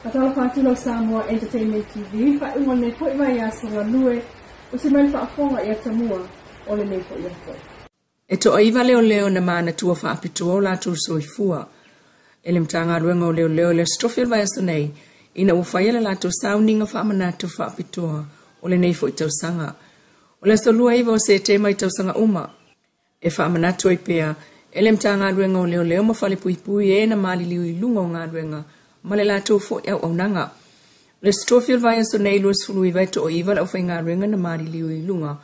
Faatalofa atu lau Samoa Entertainment TV, faaiuga o lenei foi vaiaso galue, usi mai le faafofoga i atamua o lenei foi aso. E toaiva leoleo na manatua faapitoa o latou soifua e le Matagaluega o Leoleo i le Aso Tofi o le vaiaso nei ina ua faia le latou sauniga faamanatu faapitoa o lenei foi tausaga. O le aso 29 o Setema i tausaga uma, e faamanatu ai pea e le Matagaluega o Leoleo ma Falepuipui e na maliliu i luga o galuega ma le latou foi auaunaga. O le Aso Tofi o le vaiaso nei 29 e toaiva le aufaigaluega na maliliu i luga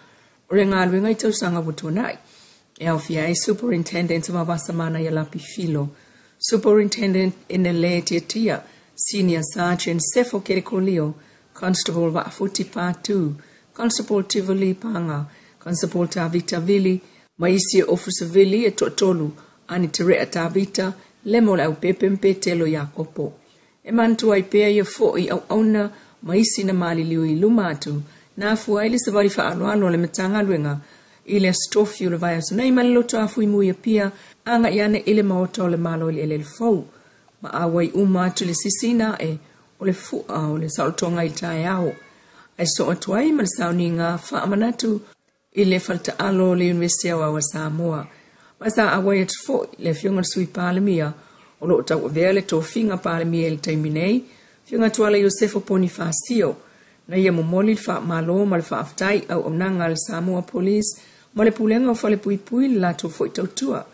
o le galuega i tausaga ua tuanai. E aofia ai Superintendent Vaovasa Manaia Lapi Filo, Superintendent Enele Tiatia, Senior Sergeant Sefo Kerekolio, Constable Vaafuti Patu, Constable Tivoli Panga, Constable Tavita Vili, ma isi Ofisa Vili e toatolu, Ani Terea Tavita, Lemo le Aupepe ma Petelo Iakopo. E manatua ai pea ia foi auauna ma isi na maliliu i luma atu, na afua ai le savali faaaloalo a le Matagaluega i le Aso Tofi o le vaiaso nei ma le loto afuimu i Apia, agai ane i le Maota o le Malo i le eleele fou. Ma auai uma atu le sisiina ae o le fua o le saolotoga i le taeao. Ae sosoo atu ai ma le sauniga faamanatu i le faletaalo o le Iunivesite Aoao a Samoa. Ma sa auai atu foi le Afioga i le Sui Palemia o lo o tauavea le tofiga Palemia i le taimi nei, Afioga Tuala Iosefo Ponifasio, na ia momoli le faamalo ma le faafetai auaunaga a le Samoa Police ma le Pulega o Falepuipui i le latou foi tautua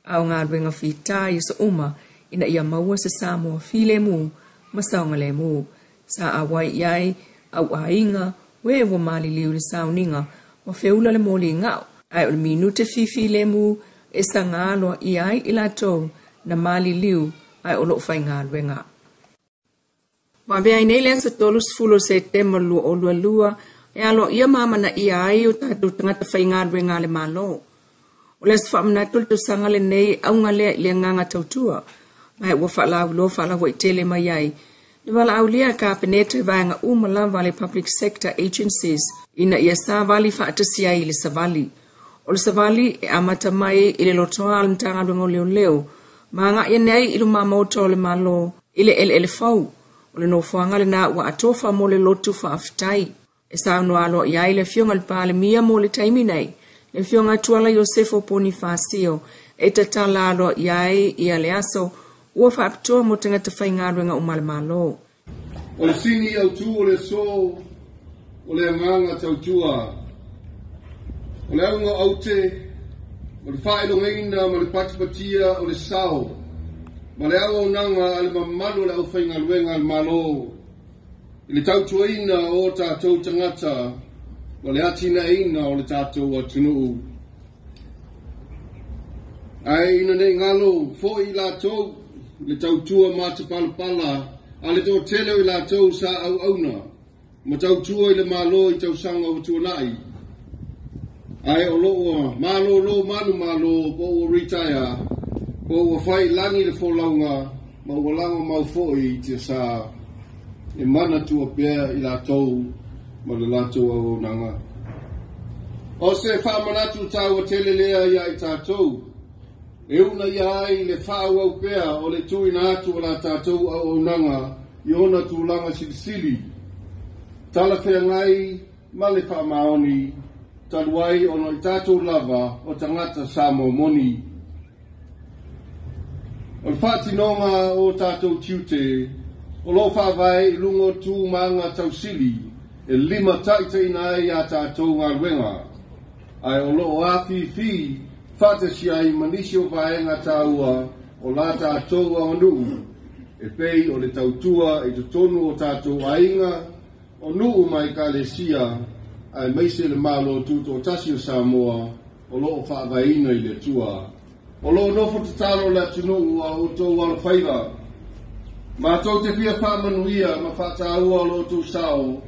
a o galuega fita i aso uma ina ia maua se Samoa filemu ma saogalemu. Sa auai i ai au aiga, o e ua maliliu i le sauniga ma feula le moli gao, ae o le minute fifilemu e saga aloaia ai i latou na maliliu ae o lo o faigaluega. Ua avea ai nei le aso 30 o Setema 2022 e aloaia ma amanaia ai o tatou tagata faigaluega a le Malo. O le aso faamanatu o le tausaga lenei e auga lea i le agaga tautua, ma ua faalauiloa faalauaitele mai ai le valaaulia a le Kapeneta i vaega uma lava a le Public Sector Agencies ina ia savali faatasi ai i le savali. O le savali e amata mai i le lotoa a le Matagaluega o Leoleo ma agai ane ai i luma maota o le Malo i le eleele fou. O le nofoaga lena ua atofa mo le lotu faafetai. E saunoa aloaia ai le Afioga i le Palemia mo le taimi nei, le Afioga Tuala Iosefo Ponifasio, e tatala aloaia ai ia le aso ua faapitoa mo tagata faigaluega uma a le Malo. O le sini autu o le aso o le agaga tautua. O le auga aute o le faailogaina ma le patipatia o le sao ma le auaunaga a le mamalu o le aufaigaluega a le Malo i le tautuaina o tatou tagata ma le atinaeina o le tatou atunuu. Ae ina nei galo foi i latou le tautua matapalapala a le toatele o i latou sa auauna ma tautua i le Malo i tausaga ua tuanai. Ae o loo malolo manu malo po ua retire po ua fai lagi le folauga ma ua lago mau foi i tiasa e manatua pea i latou ma le latou auaunaga. O se faamanatu taua tele lea ia i tatou, e una ia ai le faaauau pea o le tuuina atu o la tatou auaunaga i ona tulaga silisili, talafeagai ma le faamaoni, talu ai ona i tatou lava o tagata Samoa moni. O le faatinoga o tatou tiute o loo faavae i luga o tu ma aga tausili e limataitaiina ai a tatou galuega, ae o loo afifi faatasi ai ma nisi o vaega taua o la tatou aganuu e pei o le tautua i totonu o tatou aiga, o nuu ma ekalesia, aemaise le Malo Tutoatasi o Samoa o loo faavaeina i le Atua. O loo nofo tatalo le atunuu a outou alofaiva. Matou te fia faamanuia ma faataua o lo outou sao,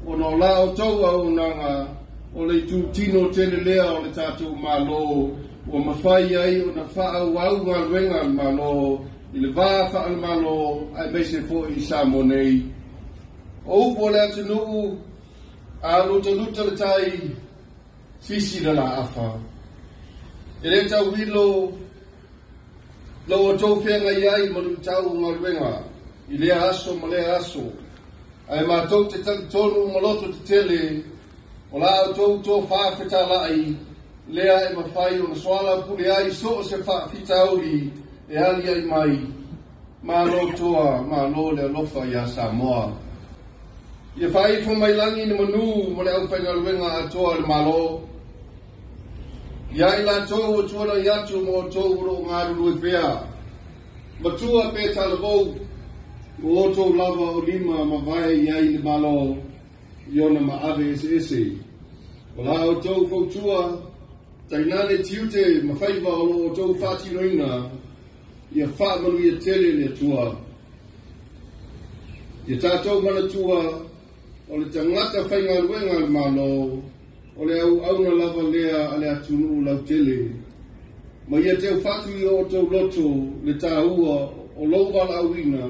ona o la outou auaunaga o le itutino tele lea o le tatou Malo ua mafai ai ona faaauau galuega a le Malo i le va faale-Malo aemaise foi i Samoa nei. O upu o le atunuu, a lutaluta le tai, sisi le laafa. E le tauilo lo outou feagai ai ma luitau o galuega. i lea aso ma lea aso. Ae matou te talitonu ma loto tetele, o la outou tofa fetalai lea e mafai ona soalaupule ai so o se faafitauli e aliae mai. Malo toa, malo le alofa iā Samoa. Ia faaifo mai lagi ni manu mo le aufaigaluega atoa a le Malo. Ia i latou ua tuanai atu ma outou o lo o galulue pea. Matua pe talavou, o outou lava o lima ma vae i ai le Malo i ona maave eseese. O la outou fautua, tainane tiute ma faiva o lo outou faatinoina, ia faamanuia tele le Atua. Ia tatou manatua, o le tagata faigaluega a le Malo, o le auauna lava lea a le atunuu lautele. Ma ia teufatu i o outou loto le taua o lou valaauina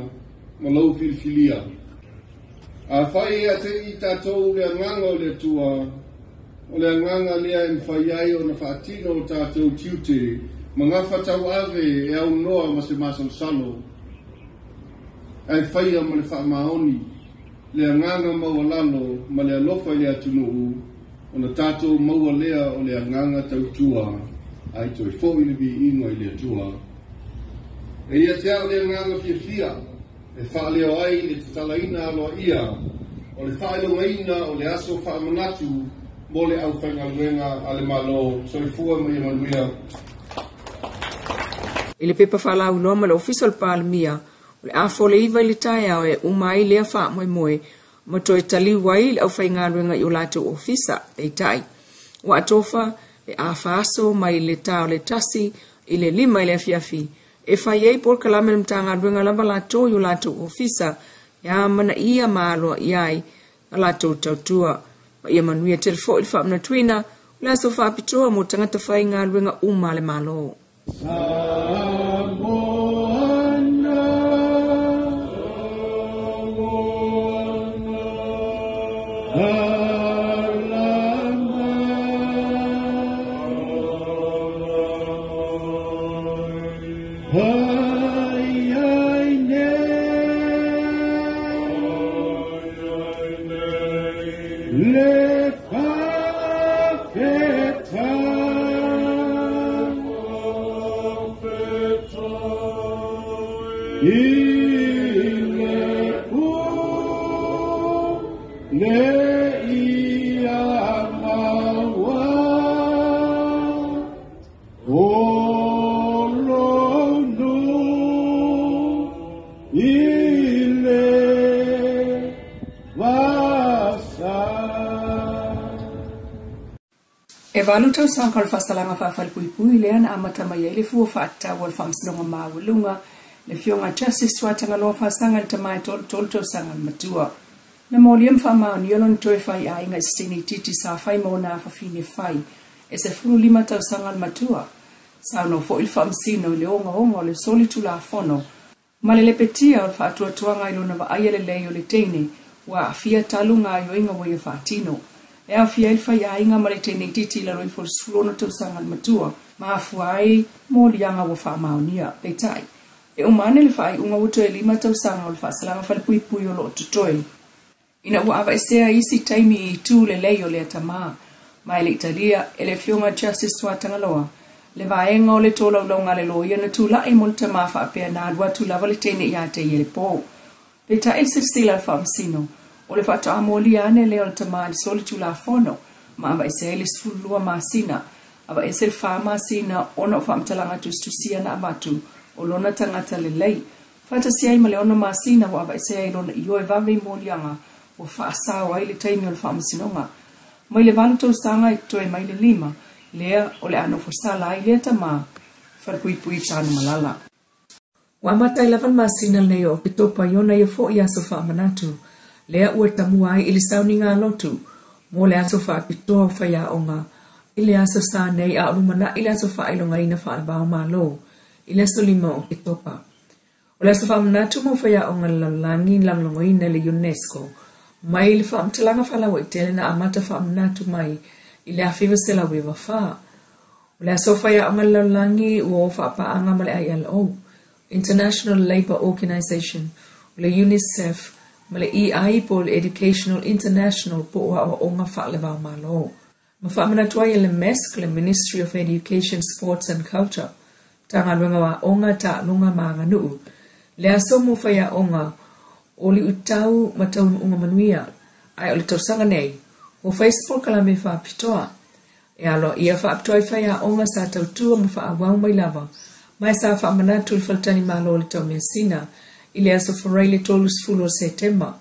ma lou filifilia. Afai e ate'i tatou le agaga o le Atua, o le agaga lea e mafai ai ona faatino o tatou tiute ma gafa tauave e aunoa ma se masalosalo, ae faia ma le faamaoni, le agaga maualalo ma le alofa i le atunuu, ona tatou maua lea o le agaga tautua ae toe foi le viiga i le Atua. E ia te au le agaga fiafia e faaleo ai le tatalaina aloaia o le faailogaina o le aso faamanatu mo le aufaigaluega a le Malo. Soifua ma ia manuia. I le pepa faalauiloa ma le Ofisa o le Palemia, o le afa o le 9 i le taeao e uma ai lea faamoemoe ma toe taliu ai le aufaigaluega i o latou ofisa. Peitai, ua atofa le afa aso mai le ta o le 1 i le 5 i le afiafi e fai ai polokalame a le Matagaluega lava latou i o latou ofisa e amanaia ma aloaia ai a latou tautua. Ma ia manuia tele foi le faamanatuina o le aso faapitoa mo tagata faigaluega uma a le Malo. E 8 tausaga o le faasalaga faafalepuipui lea na amata mai ai le fua faatatau o le Faamasinoga Maualuga le Afioga Justice Tuatagaloa Faasaga i le tama e 33 tausaga le matua. Na molia ma faamaonia lona toe fai aiga i se teine itiiti sa fai ma ona afafine fai e 15 tausaga le matua. Saunoa foi le Faamasino i le ogaoga o le soli tulafono ma le lepetia o le faatuatuaga i lona vaaia lelei o le teine ua aafia talu gaoioiga ua ia faatino. E aofia ai le faiaiga ma le teine itiiti i lalo ifo o le 16 tausaga le matua ma afua ai moliaga ua faamaonia. Peitai, e uma ane le faaiuga ua toe 5 tausaga o le faasalaga falepuipui o lo o totoe. Ina ua avaesea isi taimi i itu lelei o lea tama, ma e le i talia e le Afioga Justice Tuatagaloa le vaega o le tolaulauga a le loia na tulai mo le tama faapea na alu atu lava le teine ia te ia i le po. Peitai le silasila a le Faamasino, o le faatoa molia ane lea o le tama i le soli tulafono ma avaese ai le 12 masina, avaese le 4 masina ona o faamatalaga tusitusia na avatu o lona tagata lelei, faatasi ai ma le 6 masina ua avaese ai lona ioe vave i moliaga ua faasao ai le taimi o le faamasinoga. Mai le 8 tausaga e totoe mai le 5, lea o le a nofo sala ai lea tama falepuipui Tanumalala. Ua amata ai lava le masina lenei o Oketopa i ona ia foi aso faamanatu, lea ua tamua ai i le sauniga a lotu mo le aso faapitoa o faiaoga i le aso sa nei a o lumanai le aso faailogaina faalevao Malo i le aso 5 o Oketopa. O le aso faamanatu mo faiaoga le lalolagi lagolagoina e le UNESCO mai le faamatalaga faalauaitele na amata faamanatu mai i le 1994. O le aso faiaoga le lalolagi ua o faapaaga ma le ILO, International Labour Organization, o le UNICEF ma le EI po o le Educational International po o Aoaoga Faale-va-o-Malo. Ma faamanatu ai e le MESC, le Ministry of Education, Sports and Culture, Matagaluega o Aoga, Taaloga ma Aganuu, le aso mo faiaoga o liutau ma taunuuga manuia, ae o le tausaga nei, ua fai se polokalame faapitoa. E aloaia faapitoa i faiaoga sa tautua ma faaauau mai lava, ma e sa faamanatu i le faletalimalo o le Taumeasina i le aso Faraile 30 o Setema,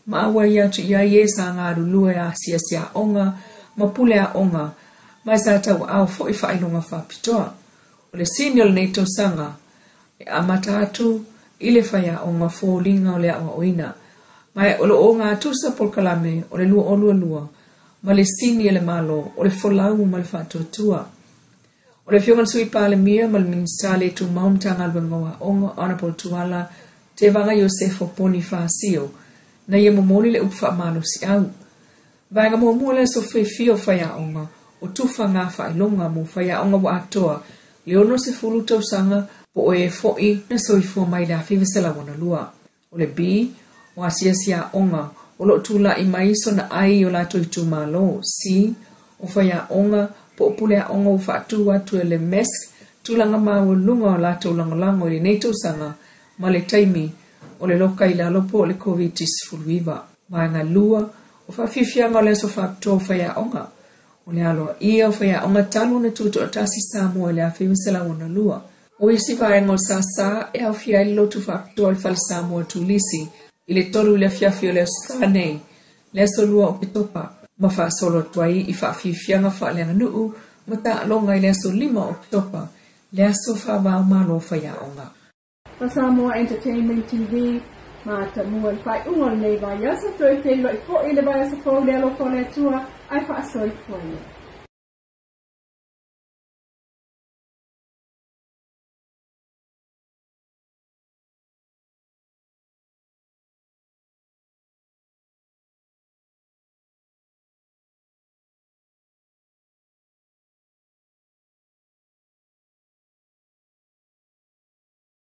ma auai atu i ai e sa galulue asiasi aoga ma pule aoga, ma e sa tauaao foi faailoga faapitoa. O le sini o lenei tausaga, e amata atu i le faiaoga foliga o le aoaoina, ma o lo o gatusa polokalame o le 2022 ma le sini e le Malo o le folau ma le faatuatua. O le Afioga i le Sui Palemia ma le Minisita le Tumau Matagaluega o Aoga, Honourable Tuala Tevaga Iosefo Ponifasio, na ia momoli le upu faamalosiau. Vaega muamua o le aso fiafia o faiaoga, o tufaga faailoga mo faiaoga ua atoa le 60 tausaga po o e foi na soifua mai i le 1962. O le B, o asiasi aoga o lo o tulai mai sona ai i o latou itumalo. C, o faiaoga po o pule aoga ua faatu atu e le MESC tulaga maualuga o latou lagolago i lenei tausaga ma le taimi o le loka i lalo po o le Koviti-19. Vaega 2, o faafiafiaga o le aso faapitoa o faiaoga. O le aloaia o faiaoga talu ona tutoatasi Samoa i le 1962. O isi vaega o SA e aofia ai le lotu faapitoa o le Fale Samoa Turisi i le 3 i le afiafi o le Aso Sa nei, le aso 2 o Oketopa, ma faasolo atu ai i faafiafiaga faaleaganuu ma taaloga i le aso 5 o Oketopa, le aso faava-o-Malo faiaoga. Ma Samoa Entertainment TV, ma Tamua i le faaiuga o lenei vaiaso, toe feiloai foi i le vaiaso fou i le alofa o le Atua, ae faasoifua ia.